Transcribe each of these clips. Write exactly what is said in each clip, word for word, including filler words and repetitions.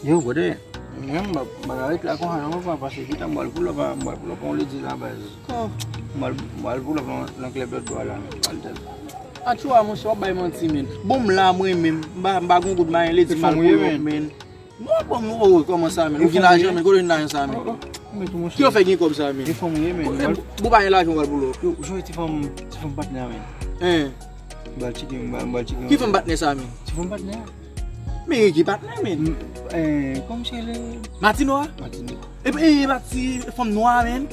Yo, brother, mwen m pa, m pa ka ret la konsa non, papa, paske chita m pral pull up, m pral pull up yon ledi la, baz. M pral, m pral pull up nan, nan club lòt bò a la, men, pral tèt. Atchoua, monchè, w ap bay manti, men. Bon, m la, mwen menm, m pa, m pa gon goud mayen, ledi m al pull up, men. Non, bon, m, oh, kòman sa, men? Ou gen lajan, men, kote w jwenn lajan sa, men? Ki w fè gen kòb sa, men? Ou pa gen lajan, w pral pull up. Yo, jwenn ti fanm, ti fanm patnè, men. Hein? M pral tcheke, m pral, m pral tcheke. Ki fanm patnè sa, men? Ti fanm patnè. Men ki patnè, men? Eh, kòman se rele? Matino a? Matino. Epi, e, e pa ti fanm nwa, men.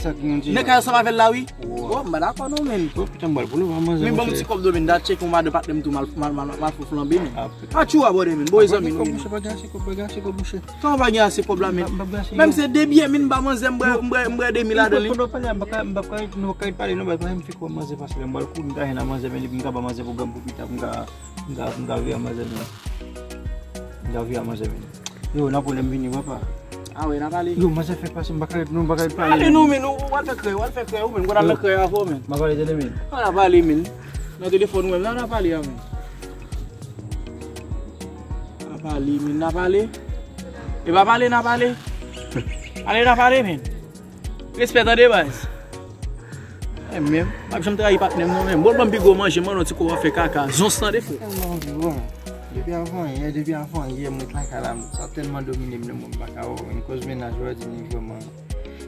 Sa ki yon ti nèg k ansanm avè l la, wi. Oh, m pa dakò non, men. Oh, putain, m pral pull up a manzè. Men ban m ti kòb do, men, dat tcheke yon madan patnè m tou, m al, m al, m al, m al fè flanbe, men. Atchoua, brother, men. Bon, zanmi nou, men. Monchè, pa gen ase kòb, pa gen ase kòb, monchè. Kòman pa gen ase kòb la, men? Menm se de byè, men, m ba manzè, m bwè, m bwè, m bwè de mil ladan li. Pandan w pale a, m pa ka, m pa ka, nou pa ka pale non, baz, mwen m fèk wè manzè pase la, m pral kouri, m ka jwenn a manzè, men depi m ka ba manzè pwogram pou pita, m ka, m ka, m ka vire a manzè, men. M ka vire a manzè, men. Yo, n a pwoblèm vini, papa. Ah wi, n a pale. Yo, manzè fèk pase, m pa ka ret non, m pa ka ret pale. Ale non, men, ou al fè krèy, ou al fè krèy, ou menm, gad al nan krèy a fò, men. M a pale tande, men. An, n a pale, men. Nan telefòn ou menm, la, n a pale a, men. N a pale, men, n a pale. E pa pale, n a pale. Ale, n a pale, men. Respè tande, baz. E menm, m ap janm trayi patnè m non, men. Bon, ban m pi gwo manje, man, non, ti kò w ap fè kaka. Zons tande, frè. Tèlman anvi wè w. Depi avan yè, depi avan yè, m ret lakay la, sa tèlman domine m nan, mwen m pa ka wè w, men, koz mennaj ou a di li vrèman,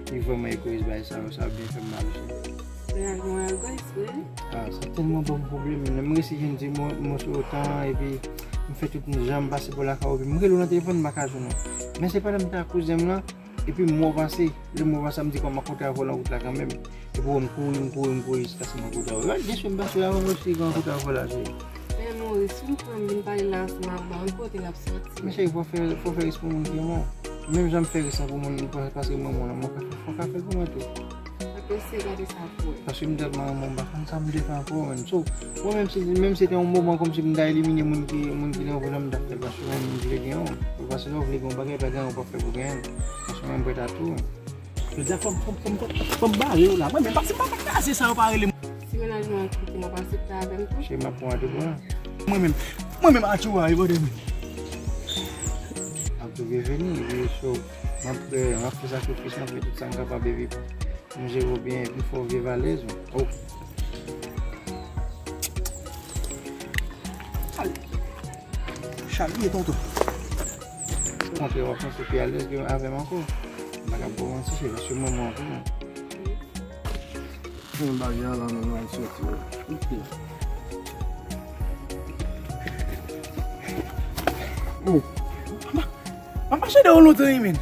li vrèman egoyis, bagay sa yo, sa ap byen fè m mal, wi. Mennaj mwen egoyis, wi. Ah, sa tèlman ban m pwoblèm, men, m resi jwenn ti mo-, moso tan, epi m fè tout jan m pase bò lakay ou, epi m rele w nan telefòn, m pa ka jwenn ou. Men se pandan m te ak kouzen m lan, epi m wè w pase, lè m wè w pase, m di kòman kontre avè w nan wout la kanmenm. Epi w wè m kouri, m kouri, m kouri jiskaske m rankontre avè w. Byen si m pase la, mwen osi rankontre avè w la, cheri. Men Maurice, ou kwè m vin pale la ansanm avè w, yon kote n ap soti. Men cheri, fò fè, fò fè ris pou moun ki renmen w. Menm jan m fè ris lan pou moun, pa-, paske m renmen w lan, mwen ka fè, fò w ka fè l pou mwen tou. Paske se gade sa pou wè. Paske m tèlman renmen w, m pa konn sa m te fè ankò, menm. So, mwen menm si, menm si se te yon moman kòmsi m ta elimine moun ki, moun ki nan vi lan, m t ap fè l, paske mwen menm m vle gen yon. Paske lè w vle gen yon bagay, pa gen yon w p ap fè pou genyen l. Paske mwen m prèt a tou. Jodi a fò m, fò m, fò m, fò m bare yo la. Mwen menm, paske m pa ka kraze sa yo pa rele m. Si mennaj mwen an kite m, w ap aksepte avè m tou? Cheri, m ap pran w a de bra. Mwen menm, mwen menm, Atchoua, e bòdè m. M ap tou byenveni, epi so, m ap, eh, m ap fè sakrifis, m ap fè tout sa m kapab, epi m jere w byen, epi fò w viv alèz, wi. Oh. Ale. Chalye, tonton. Ou kontre w ap santi w pi alèz ke avè m ankò. M pa ka ba w manti, cheri, paske mwen, mwen ankò. Mwen bagay la, mwen, mwen soti. Ok. Oh. M ap mache dèyè w lontan, wi, men.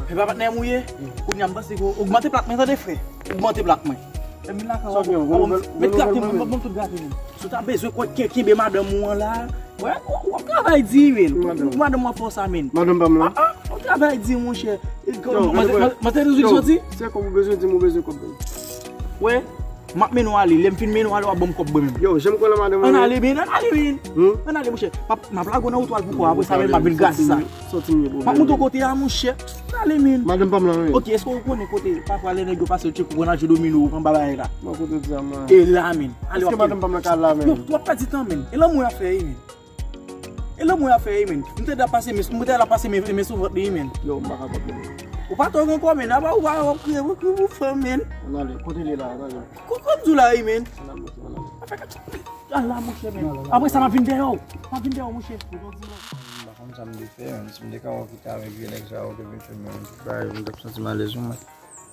E pa patnè m ou ye? Kounye a m panse ke ogmante plak mwen, tande, frè. Ogmante plak mwen. Met plak mwen, mwen, mwen, mwen, mwen tout gate, men. Si w ta bezwen kè, kenbe madanm ou an la, wè, w ap travay di, men. Madanm. Madanm w ap fè w sa, men. Madanm pa m lan. Ah, ah, w ap travay di, monchè. Mwen te di w soti? Se kòb ou bezwen, di m ou bezwen kòb. Wè, m ap mennen w ale. Lè m fin mennen w ale, w ap ban m kòb mwen menm. Yo, jan m kwè nan madanm mwen. Ann ale, men, ann ale, men. Ann ale, monchè. M ap, m ap lage w nan wout ou al pou kò, apre sa, men, m ap vin gade sa. Soti m ye, bro. M ap montre w kote a, monchè. Ale, men. Madanm pa m lan, wi. Ok, èske w konnen kote, pafwa, lè nèg yo pase, yo tcheke w nan jwe domino, anba bagay la? Mwen kote w di a, mwen. E la, men. Ale, w ap pèdi. Èske madanm pa m lan ka la, men? Yo, w ap pèdi tan, men. E lanmou y ap fè, men. E lanmou y ap fè, men. M te la pase, men, m te la pase, men, men sou vant li, men. Yo, m pa kapab, men. Ou pa twò gen kò, men. Apa ou pa, ou kriye, ou kriye pou fanm, men. Ann ale, kote li la, ann ale. Ko-, kote w la, men? Ann ale, ann ale. Ala, monchè, men. Apre sa, m ap vin dèyè w. M ap vin dèyè w, monchè. M pa konn sa m te fè, menm si m te ka wè w ki ta vin vye nèg sa yo te vin fè m yon ti bagay, m t ap santi m alèz, wi, mwen.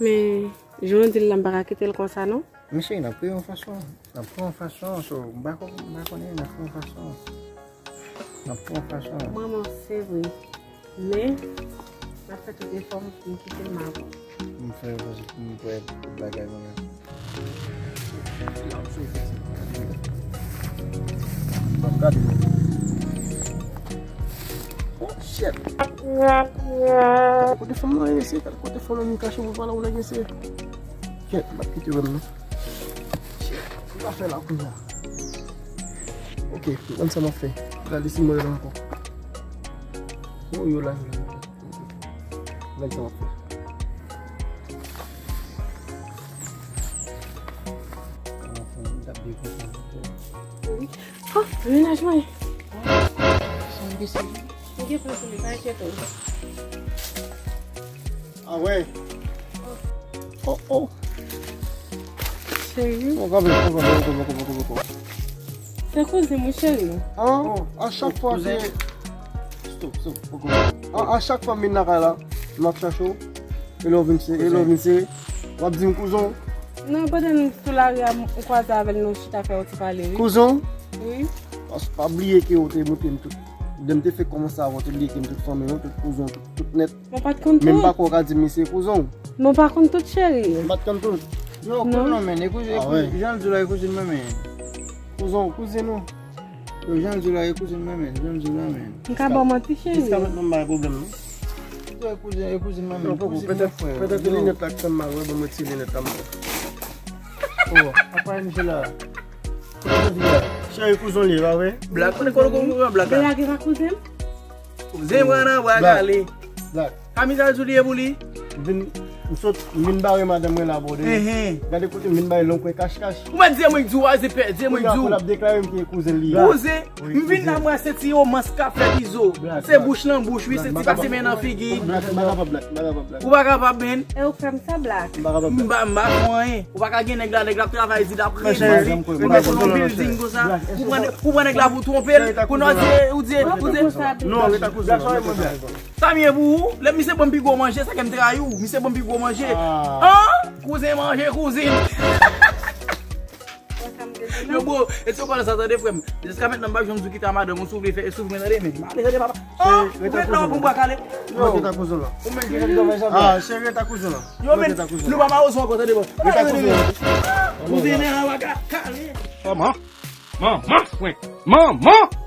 Men, jan w di l la, m pa ka kite l konsa, non. Men cheri, n ap kreye yon fason. N ap kreye yon fason, so, m pa kon-, m pa konnen, n ap kreye yon fason. N ap kreye yon fason. Manman, se vre. Men, m ap fè tout efò m pou m kite l m avè w. M fè efò se pou m kwè tout bagay mwen menm. M ap gade. Oh, shit. Gade kote fanm nan ye, mesye. Gade kote fanm nan vin kache pou pale avèk nèg, mesye. Kèt, m ap kite w menm, non. Shit. Ki w ap fè la kounye a? Ok, m konn sa m ap fè. Gade si mwen la ankò. Oh, yo la, yo la. Gad sa w ap fè. Wi. Oh, mennaj mwen. Sa w ap eseye? Ou Gen pran sou li, pa enkyete w. Ah wè. Oh, oh. Cheri. Poko, poko, poko, poko, poko. Se kouzen mwen, cheri. Ah, a chak fwa ke... Stop, stop, poko. A, a chak fwa m vin lakay la, m ap chache w. E lè w vin se, e lè w vin se, w ap di m kouzen w. Non, pandan n sou lari a, m kwaze avè l, nou chita fè yon ti pale, wi. Kouzen w? Wi. Pas, pa bliye ke w te montre m tout. Lè m te fèk kòmanse avè w, w te bliye ke m tout fanmi w, tout kouzen w, tout, tout nèt. Mwen pa t konn tout. Menm pa kwè w ka di m li se kouzen w. Mwen pa konn tout, cheri. Mwen pa t konn tout. Yo, kouzen mwen, men, e kouzen, jan l di w la, e kouzen mwen, men. Kouzen w, kouzen nou. Yo, jan l di w la, e kouzen mwen, men, jan l di w la, men. M ka ba w manti, cheri. Jiskaprezan m pa gen pwoblèm, non. Yo, e kouzen, e kouzen mwen, men, kouzen mwen, frè. Petèt se linèt la k fè m mal, wè, ban m retire linèt la, m wè. Oh, apa misye la. Cheri, kouzen li, pa vre? Blak, konnen konnen konnen blak la. Blak e pa kouzen m? Kouzen mwen nan bwa kale. Blak. Kamizèl sou li e pou li. M vin, m sot, m vin bare madanm mwen la, bòdè. Gade kote m vin bay long kwen kach kach. Ou mèt di mwen di w a, se pè, di mwen di w. Kounye a pou l ap deklare m ki kouzen li ye. Kouzen, m vin la mwen se ti romans k ap fè bizo. Se bouch nan bouch, wi, se ti pase men nan figi. Blak, m pa kapab, blak, m pa kapab, blak. Ou pa kapab, men. E ou fè m sa, blak. M pa kapab, blak. M pa, m pa fè anyen. Ou pa ka gen nèg la, nèg la ap travay, di l ap rele, ou mete l nan building konsa, ou pran, ou pran nèg la pou twonpe l, kounye a ou di, ou di, ou di. Non, rete ak kouzen. Sa m ye pou ou? Lè misye ban m pi gwo manje, sa ke m trayi w. Misye ban m pi gwo manje. Ah, kouzen manje, kouzin. Yo, bro, e se w pale sa, tande, frè m. Jiska mentnan, m pa janm di w kite a madanm ou, si w vle fè, si w vle, tande, men. M ale, tande, papa. Ah, ou ret la, w ap pran bwa kale. Yo. Mwen te ta kouzen la. Ou menm ki ret nan vèzan. Ah, cheri, ret ak kouzen la. Yo, men, nou pa mawozo ankò, tande, bro. Ret ak kouzen la. Kouzen an, w a ka kale. Manman. Manman, mwen. Manman.